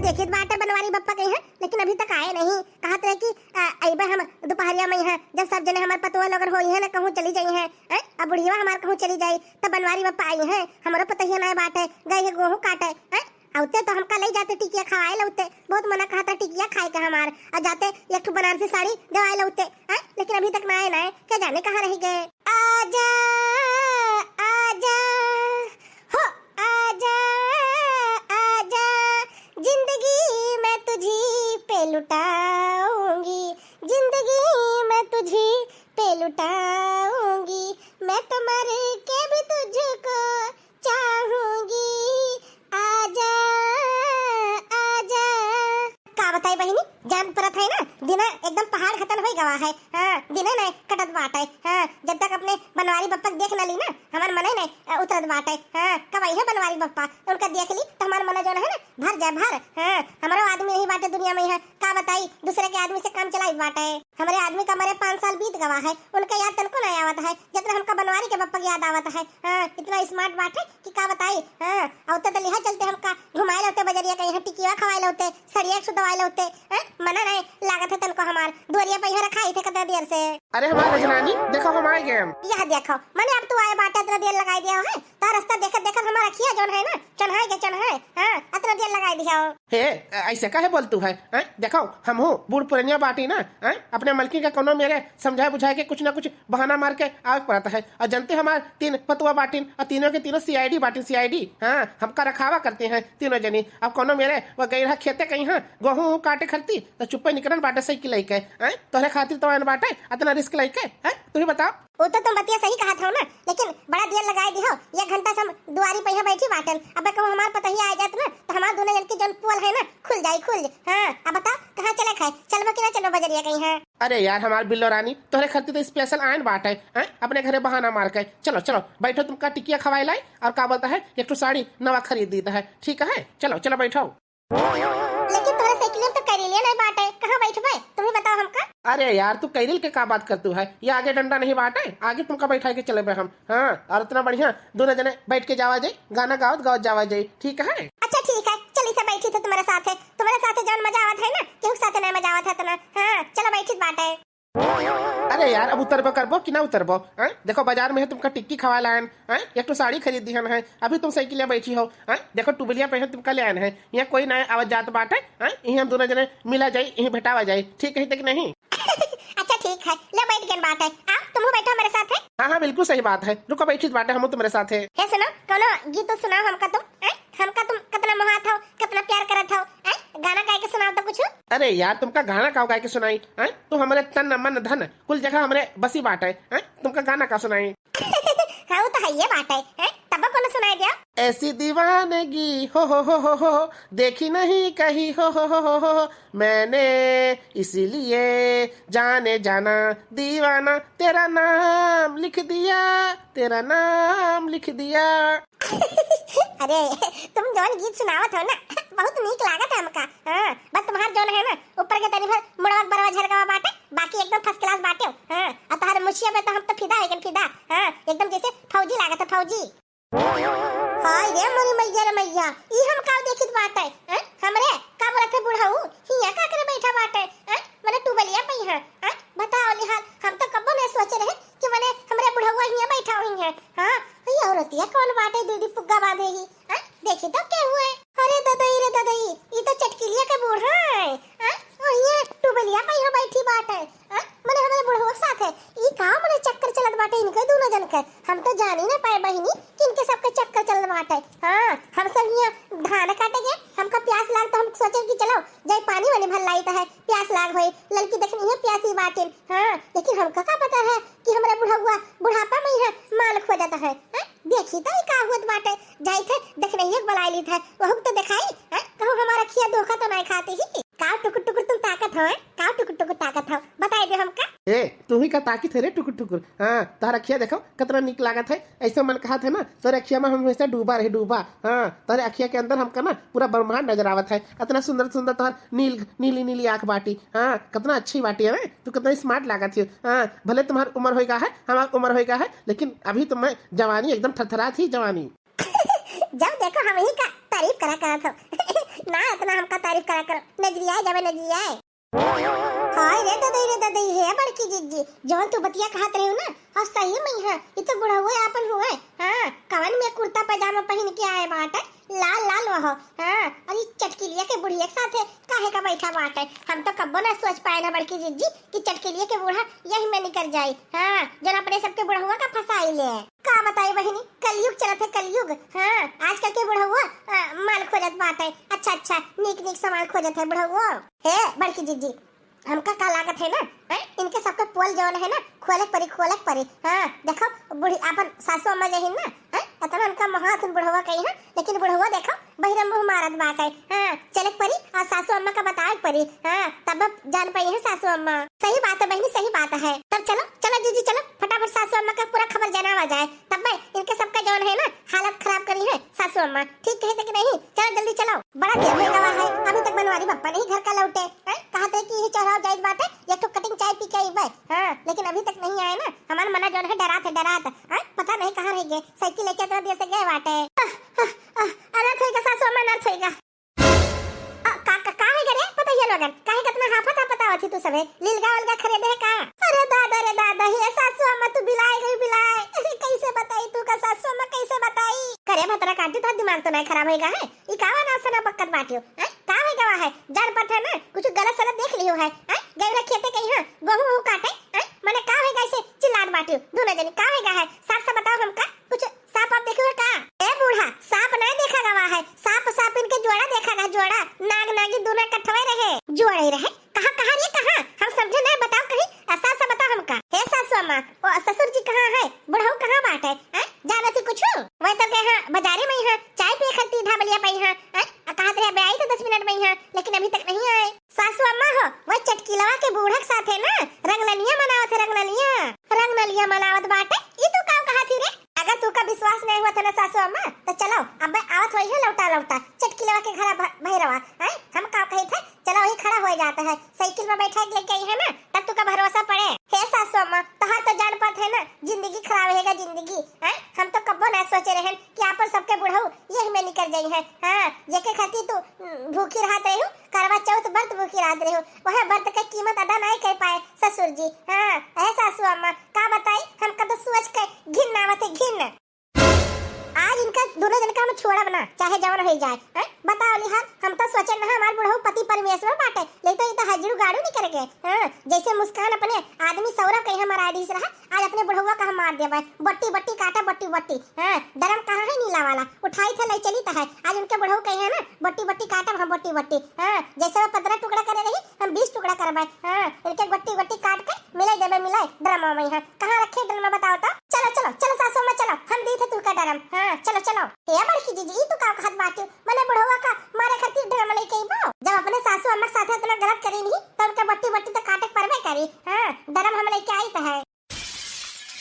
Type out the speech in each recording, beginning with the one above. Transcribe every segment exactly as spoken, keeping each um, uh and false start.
देखित बाटे बनवारी बप्पा कइहाँ, लेकिन अभी तक आए नहीं। कहत रहे कि, आ, अइबे हम दुपहरिया मइहाँ, जब सब जने हमार पतोह लोगन होइहैं ना, कहूँ चली जइहैं, हैं? अब बुढ़िया हमार कहूँ चली जाई, तब बनवारी बप्पा अइहैं, हमरो पतोहिया नाहीं बाटे, गए हैं गोहूँ काटे, हैं? अउते तो हमका लइ जाते टिकिया खवाए लउते, बहुत मना कहत रहे टिकिया खाए के हमार, अउर जाते एक ठो बनारसी साड़ी देवाए लउते, हैं? लेकिन अभी तक नाहीं आए, नाहीं, का जाने कहाँ रहि गए। आजा, आजा, हो आजा, आजा, जिंदगी मैं तुझी पे लुटाऊंगी, जिंदगी मैं तुझी पे लुटाऊंगी, मैं तो मर के भी तुझको चाहूंगी, आजा, आजा। का बताई बहिनी, जान परत है ना, दिना एकदम पहाड़ खतन होइ गवा है। हाँ, दिना नहीं कटत बाटे। हाँ, जब तक अपने बनवारी बप्पा के देख ना ली ना, हमार मने नहीं, अ, उतरत बाटे। हाँ, कब अइहैं बनवारी बप्पा, उनका देख ली तो हमार मना जौन है ना, भर जाए भर। हाँ, हमरो आदमी नहीं बाटे दुनिया मइहाँ, का बताई, दूसरे के आदमी से काम चलाइत बाटे। हमरे आदमी का मरे पाँच साल बीत गवा है, उनका याद तनको नहीं आवत है, जितना हमका बनवारी के बप्पा की याद आवत है। हाँ, इतना smart बाटे कि का बताई। हाँ, अउते तो लिहा चलते हमका घुमाए लउते बजरिया कइहाँ, टिकिया खवाए लउते, सड़िया एक सुधवाए लउते। हाँ, मना नहीं लागत है तनको हमार, दुआरिया पे यहाँ रखाई थे कितना देर से। अरे हमार रजरानी, देखो हम आए गए हम। यह देखो, मने अब तू आए बाटे, इतना देर लगाई दिया है, तो रास्ता देखत देखत हमार अखिया जौन है ना, चन्हाए के चन्हाए। हाँ, इतना देर लगाई दिया हो। हे, ऐसे काहे बोलतू है? हैं? देखो, हमहू बूढ़ पुरनिया बाटी ना, हैं? अपने मलकिन का कौनो मेरे समझाए बुझाए के कुछ ना कुछ बहाना मार के आवे के पड़त है। अउर जनते हमार तीन पतोह बाटिन, अउर तीनों के तीनों C I D बाटिन, C I D। हाँ, हमका रखावा करती हैं तीनों जनी। अब कौनो मेरे वो गई रहा खेते कइहाँ, गोहूँ काटे खरती, तो चुप्पे निकरन बाटे साइकिल लइके, हैं? तोहरे खातिर तो आन बाटे, इतना risk लइके, हैं? तू ही बताओ। वो तो तुम बतिया सही कहत हो ना, लेकिन बड़ा देर लगाए दिहो। एक घंटा से हम दुआरी पे यहाँ बैठी बाटन। अबे कहूँ हमार पतोहिया आ जात ना, तो हमार दोनों जन के जौन पोल है ना, खुल जाई, खुल। हाँ, अब बताओ, कहाँ चले खाए? चलबो कि ना चलबो बजरिया कइहाँ? अरे यार, हमार बिल्लो रानी, तोहरे खातिर तो special आयन बाटे, हैं? अपने घरे बहाना मार के। चलो, चलो, बैठो, तुमका टिकिया खवाए लाई, अउर का बोलता है, एक ठो साड़ी नवा खरीद दीता है, ठीक है? चलो, चलो, बैठो। लेकिन तोहरे साइकिल में तो कैरिलिया नहीं बाटे, कहाँ बैठबे? तुम ही बताओ हमका। अरे यार, तू कैरिल के का बात करतू है? ये आगे डंडा नहीं बाटे, आगे तुमका बैठा के चलेबे हम। हाँ, अउर इतना बढ़िया दोनों जने बैठ के जावा जाई, गाना गावत गावत जावा जाई, ठीक है? अच्छा ठीक है, चली से बैठी थे तुम्हारे साथ है, तुम्हारे साथ जौन मजा आवत है ना, केहू के साथ नहीं मजा आवत है इतना। हाँ, चलो बैठी बाटे। अरे यार, अब उतरबो करबो कि ना उतरबो? हैं? देखो, बाजार में है तुमका टिक्की खवा लायन, हैं? एक ठो साड़ी खरीद दिहन है, अभी तुम साइकिल में बैठी हो, हैं? देखो, टुबलिया पे है तुमका ले आयन है, यहाँ कोई ना आवत जात बाटे, हैं? यहीं हम दोनों जने मिला जाई, यहीं भेटावा जाई, ठीक है कि नहीं? अच्छा ठीक है, ले बैठ गए बाटे, आओ तुम बैठो मेरे साथ है। हाँ हाँ, बिल्कुल सही बात है, रुको, बैठी बाटे हम तुम्हारे साथ है। हे सुनो, कौनो गीत तो सुनाओ हमका तुम, हैं? हमका तुम कितना मोहात हो, कितना प्यार करत हो, हैं? गाना गाए के सुनाओ तो कुछ। अरे यार, तुमका गाना का गाए के सुनाई, हैं? तू हमरे तन मन धन कुल जगह हमरे बसी बाटे, हैं? तुमका गाना का सुनाई? हाँ, वो तो है ये बाटे, हैं? तब कौन सुनाई दिया? ऐसी दीवानगी हो हो हो हो हो, देखी नहीं कहीं हो हो हो हो हो, मैंने इसीलिए जाने जाना दीवाना, तेरा नाम लिख दिया, तेरा नाम लिख दिया। अरे, तुम जौन गीत सुनावत हो ना, बहुत नीक लागत है हमका। हाँ, बस तुम्हार जौन है ना, ऊपर के तनी भर मुड़वा के बरवा झरकवा बाटे, बाकी एकदम first class बाटे हो। हाँ, अउर तुम्हारे मुछिया पे तो हम तो फिदा है, एकदम फिदा। हाँ, एकदम जैसे फौजी लागत है, फौजी। हाय रे मोरी मैया रे मैया, ई हम का देखित बाटे? हैं? हमरे का बोलत है बुढ़ऊ? हिया का करे बैठा बाटे? हैं? मने टुबलिया पे हैं? हैं? बताओ निहाल, हम तो कब्बो नहीं सोचे रहे कि मने हमरे बुढ़ऊ हिया बैठा हुई हैं। हाँ, ई औरतिया कौन बाटे, दीदी पुग्गा बांधे ही? हैं? देखी तो के हुए? अरे ददई रे ददई, ई तो चटकिलिया के बूढ़ा है। हैं? ओ हिया टुबलिया पे यहाँ बैठी बाटे। हाँ, मने हमरे बुढ़ऊ के साथ है। ई का मने चक्कर चलत बाटे इनके दोनों जन के? हम तो जानी ना पाए बहिनी कि इनके सबके चक्कर चलत बाटे। हाँ, हम सब हिया धान काटे गए, हमका प्यास लाग तो हम सोचे कि चलो जाए पानी वानी भर लाई तो है, प्यास लाग होए। लड़की देखनी है प्यासी बाटिन। हाँ, लेकिन हमका का पता है कि हमरा बुढ़ौआ बुढ़ापा में यहाँ माल खोजत है। हाँ, देखी तो ई का हुत बाटे, जाई थे देखने ही एक बलाई ली थे, वहू तो दिखाई। हाँ, कहूँ हमारा खिया धोखा तो नहीं खाती ही। का टुकुर टुकुर तुम ताकत हो, हैं? का टुकुर टुकुर ताकत हो, बताई दे हमका। ए, तू ही का ताकत है रे टुकुर टुकुर? हाँ, तोहर अखिया देखो, कितना नीक लागत है। ऐसे मन कहत है ना, तोहरे अखिया में हम हमेशा डूबा रहे, डूबा। हाँ, तोहरे अखिया के अंदर हमका ना पूरा ब्रह्मांड नजर आवत है। इतना सुंदर सुंदर तोहर नील, नीली नीली आँख बाटी। हाँ, कितना अच्छी बाटी है ना, तू कितना smart लागत है। हाँ, भले तुम्हार उम्र होएगा है, हमार उम्र होएगा है, लेकिन अभी तो मैं जवानी एकदम थरथरात ही जवानी। जब देखो हम ही का तारीफ करा करत हो। ना इतना हमका तारीफ करा करो, नजरिया जावे नजरिया। हाय रे ददई रे ददई, हे बड़की जिज्जी, जौन तू बतिया कहत रही हो ना, और सही में है, ये तो बुढ़ऊ आपन हुए। हाँ, कवन में कुर्ता पैजामा पहिन के आए बाटे, लाल लाल वहो। हाँ, और ये चटकिलिया के बुढ़िया के साथे काहे का बैठा बाटे? हम तो कब्बो ना सोच पाए ना बड़की जिज्जी कि चटकिलिया के बूढ़ा यही में निकल जाई। हाँ, जौन अपने सबके बुढ़उआ का फंसाई ले। का बताई बहिनी, कलयुग चलत है कलयुग। हाँ, आजकल के बुढ़उआ, आ, माल खोजत बाटे। अच्छा अच्छा, नीक नीक सामान खोजत है बुढ़उआ। हे बड़की जिज्जी, हमका का लागत है ना, हैं? इनके सबके पोल जौन है ना, खोले के परी, खोले के परी। हाँ, देखो, बूढ़ी आपन सासू अम्मा जहिन ना, हैं? इतना उनका महाथुन बुढ़वा कही है, लेकिन बुढ़वा देखो, बहिरा मुंह मारत बाटे। हाँ, चले के परी और सासू अम्मा का बतावे के परी। हाँ, तब जान पाई है सासू अम्मा। सही बात है बहिनी, सही बात है। तब चलो, चलो जीजी, चलो, फटाफट सासू अम्मा का पूरा खबर जनावा जाए। तब इनके सबका जौन है ना, हालत खराब करी है सासू अम्मा। ठीक कहे थे कि नहीं? चलो जल्दी चलो, बड़ा देर हो गवा है, अभी तक बनवारी बप्पा नहीं घर का लौटे। हैं? कहा थे कि यही चौराहा जाइत बाटे, एक ठो कटिंग चाय पी के अइबे। हाँ, लेकिन अभी तक नहीं आए ना, हमार मना जौन है डरात है, डरात। हैं? पता नहीं कहाँ रह गए, साइकिल लेके इतना देर से गए बाटे। आह, आह, आह, अनर्थ होइगा सासू अम्मा, अनर्थ होइगा। आ, का, का, का होइगा रे पतोहिया लोगन? काहे कतना हाफत हाफत आवत ही तू सबे? लिलगा वलगा खरीदे है का? अरे दादा रे दादा, हे सासू अम्मा तू बिलाए गई बिलाए। कैसे बताई तू का सासू अम्मा, कैसे बताई? करे भतरा काटी, तो दिमाग तो नहीं खराब होइगा है? ई कावा ना सना बक्कत बाटियो, हैं? का होइगा है? जान पड़त है ना, कुछ गलत सलत देख लियो है, हैं? गए वाला खेते कहीं, हाँ, गेहूं वहूं काटे, हैं? मने का होइगा ऐसे चिल्लात बाटियो? दोनों जनी का होइगा है? साफ साफ बताओ हमका, कुछ सांप आप देखे हो का? ए बूढ़ा, सांप नहीं देखा गवा है, सांप सांप इनके जोड़ा देखा गवा, जोड़ा, नाग नागिन दोनों इकट्ठवे रहे। जोड़े रहे? कहाँ, कहाँ रे, कहाँ? हम समझे नहीं, बताओ कहीं, ऐसा ऐसा बताओ हमका। हे सासू अम्मा, ओ ससुर जी कहाँ है? बुढ़ऊ कहाँ बाटे? हैं? जाना थी कुछ? वह तो गए हैं बाजारे में, यहाँ चाय पिए खातिर ढाबलिया पाई हैं, हैं? आ कहा थे अबे आई तो दस मिनट में यहाँ, लेकिन अभी तक नहीं आए। सासू अम्मा हो, वह चटकीलवा के बूढ़ा के साथ है ना, रंगनलिया मनावत है, रंगनलिया। रंगनलिया मनावत बाटे? ई तू का कहा थी रे? अगर तू का विश्वास नहीं हुआ था ना सासू अम्मा, तो चलो, अबे आवत होई है लौटा लौटा, चटकीलवा के घरा भ-, भैरवा, हैं? हम का कही थे, चलो वही खड़ा हो जाता है, साइकिल में बैठा के लेके आई है ना, तब तू का भरोसा पड़े। हे सासू अम्मा, तोहार तो जान पड़त है ना, जिंदगी खराब हैगा जिंदगी, हैं? हम तो कब्बो ना सोचे रहन कि आपन सबके बुढ़ऊ यही में निकल जाई है। हाँ, जेके खातिर तू, उम, भूखी रहत रही हो, करवा चौथ व्रत भूखी रहत रही हो, वह व्रत के कीमत अदा नहीं कर पाए ससुर जी। हाँ, ए सासू अम्मा, का बताई, हमका तो सोच के घिन आवत है, घिन। आज इनका दोनों जन का हम छोड़ब ना, चाहे जवन हो जाए। हैं? बताओ लिहाल, हम तो सोचे ना हमार बुढ़ऊ पति परमेश्वर बाटे, लेकिन तो ये तो हजरू गाड़ू निकल गए। हाँ, जैसे मुस्कान अपने आदमी सौरभ कहीं हमारा आदि रहा, आज अपने बुढ़उआ का हम मार देबे। बट्टी बट्टी काटा, बट्टी बट्टी। हाँ, डरम कहाँ है नीला वाला, उठाई थे ले चली तो है। आज उनके बुढ़ऊ कहीं है ना, बट्टी बट्टी काटब हम, बट्टी बट्टी। हाँ, जैसे वो पन्द्रह टुकड़ा करे रही, हम बीस टुकड़ा करबे। हाँ, इनके बट्टी बट्टी काट के मिलाई देबे, मिलाई ड्रामा में है। कहाँ रखे ड्रामा बताओ तो? चलो, चलो, चलो सासू अम्मा, चलो, हम दी थे तू का ड्राम। हाँ, चलो, चलो। ए बड़की जीजी, ई तू का कहत बाटियो? मने बुढ़वा का मारे खातिर ड्राम लेके अइबो? जब अपने सासू अम्मा के साथे इतना गलत करी नहीं, तो उनके बट्टी बट्टी तो काटे के पड़बे करी। हाँ, ड्राम हम लेके आई तो है।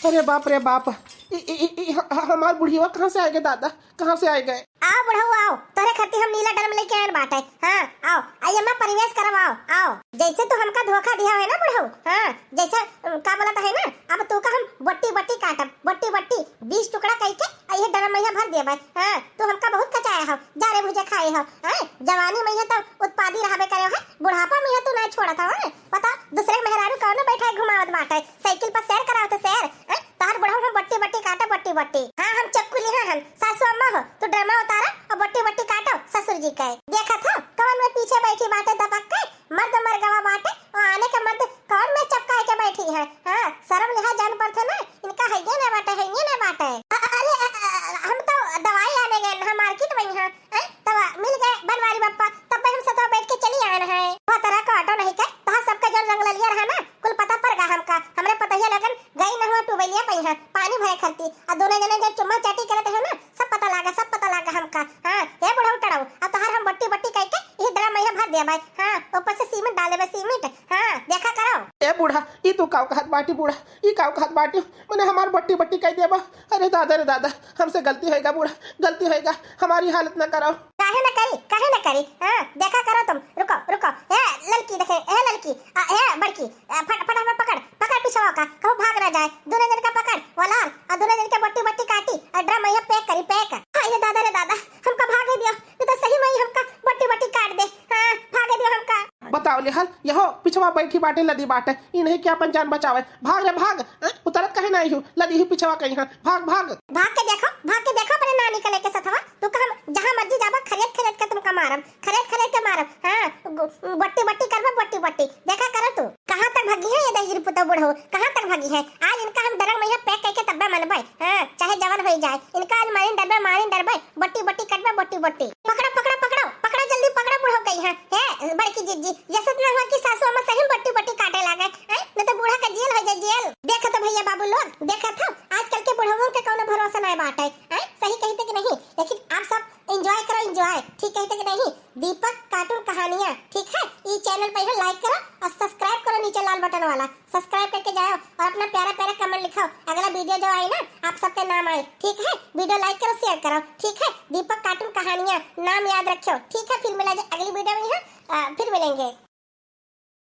अरे बाप रे बाप, ई, ई, ई, ई, ह-, ह-, हमार बुढ़िया कहाँ से आए गए दादा, कहाँ से आए गए? आओ बुढ़ऊ आओ, तोरे खातिर हम नीला ड्राम लेके आए बाटे। हाँ, आओ, आई अम्मा प्रवेश करवाओ, आओ। जैसे तू हमका धोखा दिया है ना बुढ़ऊ, हाँ, जैसे, अम, का बोलत है ना, अब तू का हम बट्टी बट्टी काटब, बट्टी बट्टी, बीस टुकड़ा कई के, आ ये ड्राम में भर देबे। हाँ, तू हमका बहुत कचाया हो, जा रे भुजे खाए हो, हाँ, जवानी में तो उत्पादी रहबे करे हो, बुढ़ापा में तू नहीं छोड़त हो, हाँ, बताओ, दूसरे के मेहरारू कौनो बैठा है घुमावत बाटे, साइकिल पर सैर करावत सैर, हैं? तोहार बुढ़ऊ हम बट्टी बट्टी काटब, बट्टी बट्टी। हाँ, हम चक्कू लिहा हन, सासू अम्मा हो, तू ड्रामा उतारा और बट्टी बट्टी काटो ससुर जी के। देखत हो, कौन में पीछे बैठी बाटे दबक के, मर्द मर गवा बाटे, और आने के मर्द कौन में चपकाए के बैठी है? हाँ, शर्म लिहा जान पड़त है ना, इनका है ये ना बाटे, है ये ना बाटे। अ-, अ-, अरे, अ-, अ-, हम तो दवाई आने गए हैं मार्केट में, यहाँ हैं? तब मिल गए बनवारी बप्पा, तब हम सतवा बैठ के चली आए हैं। वह तरह का ऑटो नहीं के, तहाँ सबका जौन रंगललिया रहा ना, कुल पता पड़ गा हमका। हमरे पतोहिया लोगन गई न हुआ ट्यूबवेलिया पई है, पानी भरे खरती, और दोनों जने जब चुम्मा चाटी करत है ना, सब पता लागा, सब पता लागा हमका। हाँ, हे बुढ़ऊ टड़ऊ, अब तोहार हम बट्टी बट्टी कई के यही ड्राम में भर देबे। हाँ, ऊपर से सीमेंट डाल देबे, सीमेंट। हाँ, देखा करो। ए बूढ़ा, ई तू काव कहत बाटी बूढ़ा, ई काव कहत बाटी, मने हमार बट्टी बट्टी कई देबा। अरे दादा रे दादा, हमसे गलती होएगा बूढ़ा, गलती होएगा, हमारी हालत ना कराओ। काहे ना करी, काहे ना करी? हाँ, देखा करो तुम, रुको, रुको, ए ललकी देखे, ए ललकी, आ, ए बड़की, आ, फट-, फटाफट पकड़, पकड़ पिछवा का, कहूँ भाग ना जाए, दोनों जन का पकड़, वलाल, और दोनों जन के बट्टी बट्टी काटी, और ड्राम में पैक करी, पैक। अरे दादा रे दादा, हमका भागे दिया, ये तो सही में ही हमका बट्टी बट्टी अउले हल, यहो पिछवा बैठी बाटे, लदी बाटे, ई नहीं कि अपन जान बचावे। भाग रे भाग, अ, उतरत कहे नाही हूँ, लदी ही पिछवा कहीं है, भाग, भाग। भाग के देखो, भाग के देखो अपने नानी का लेके सथवा, तू कहम जहाँ मर्जी जाबा, खरेद खरेद के तुमका मारब, खरेद खरेद के मारब। हाँ, गो-, गोटी बोटी करबा, गोटी बोटी, देखा करो तू। कहाँ तक भगी है ये दहिजरी पुतौ बुढ़ऊ, कहाँ तक भगी है? आज इनका हम डरम मैया पैक करके तब्बे मनबे, हाँ, चाहे जवन होई जाए, इनका आज मारिन डरबे, मारिन डरबे, बोटी बोटी कटबे, बोटी बोटी। पकड़ो, पकड़ो, पकड़ो, पकड़ो, जल्दी पकड़ो बुढ़ऊ कहीं है, हे बड़की जिज्जी, ये सब ना हुआ कि सासू अम्मा सही में बोटी बोटी काटे लागे, हैं? न तो बूढ़ा का जेल हो जाए, जेल। देखा तो भैया बाबू लोग, देखा था, आजकल के बुढ़ऊ के कौनो भरोसा नहीं बाटे, हैं? सही कही थे कि नहीं? लेकिन आप सब enjoy करो, enjoy, ठीक कही थे कि नहीं? दीपक cartoon कहानियाँ, ठीक है? ई channel पे है, like करो और subscribe करो, नीचे लाल button वाला subscribe करके जाओ और अपना प्यारा प्यारा comment लिखो। अगला video जो आए ना, आप सबके नाम आए, ठीक है? Video like करो, share करो, ठीक है? दीपक cartoon कहानियाँ नाम याद रखो, ठीक है? फिर मिला जाए अगली video में, हाँ? अ, फिर मिलेंगे।